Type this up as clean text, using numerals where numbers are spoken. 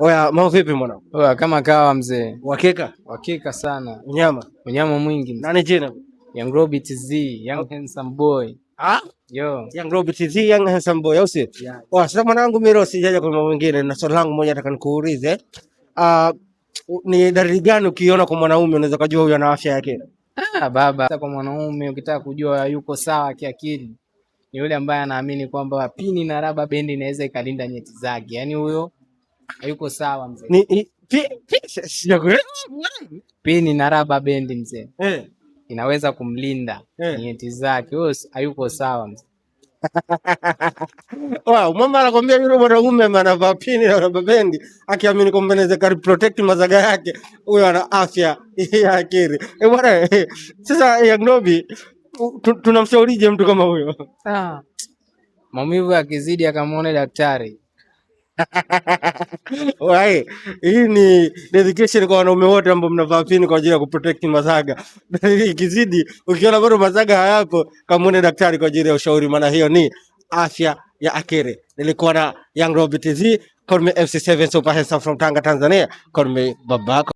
Oya, mambo vipi mwanangu? Oya, kama kawa mzee. Uhakika? Uhakika sana. Unyama? Unyama mwingi mzee. Nani jina? Young Robi TZ, Young Handsome Boy. Ah? Yo. Young Robi TZ, Young Handsome Boy, au sio? Yeah. Oya, sasa mwanangu mimi sijaja kwa mambo mengine na swali langu moja nataka nikuulize. Ah, ni dalili gani ukiona kwa mwanaume unaweza kujua huyu ana afya yake? Ah, baba, kwa mwanaume ukitaka kujua yuko sawa kiakili ni yule ambaye anaamini kwamba pini na raba bendi inaweza ikalinda nyeti zake. Yaani huyo hayuko sawa mzee. Ni pi sijakuelewa. Pini na raba bendi mzee. Eh. Inaweza kumlinda nyeti zake. Huyo hayuko sawa mzee. Wow, mama anakwambia yule mwanaume anavaa pini na raba bendi akiamini kwamba inaweza ka protect mazaga yake, huyo ana afya ya akili. Eh bwana, sasa Young Robi tunamshaurije mtu kama huyo? Ah. Maumivu yakizidi akamwone daktari. Wai, hii ni dedication kwa wanaume wote ambao mnavaa pini kwa ajili ya kuprotect mazaga. Ikizidi, ukiona bado mazaga hayapo, kamuone daktari kwa ajili ya ushauri, maana hiyo ni afya ya akili. Nilikuwa na Young Robi TZ, call me MC7 Super Handsome from Tanga, Tanzania. Call me babako.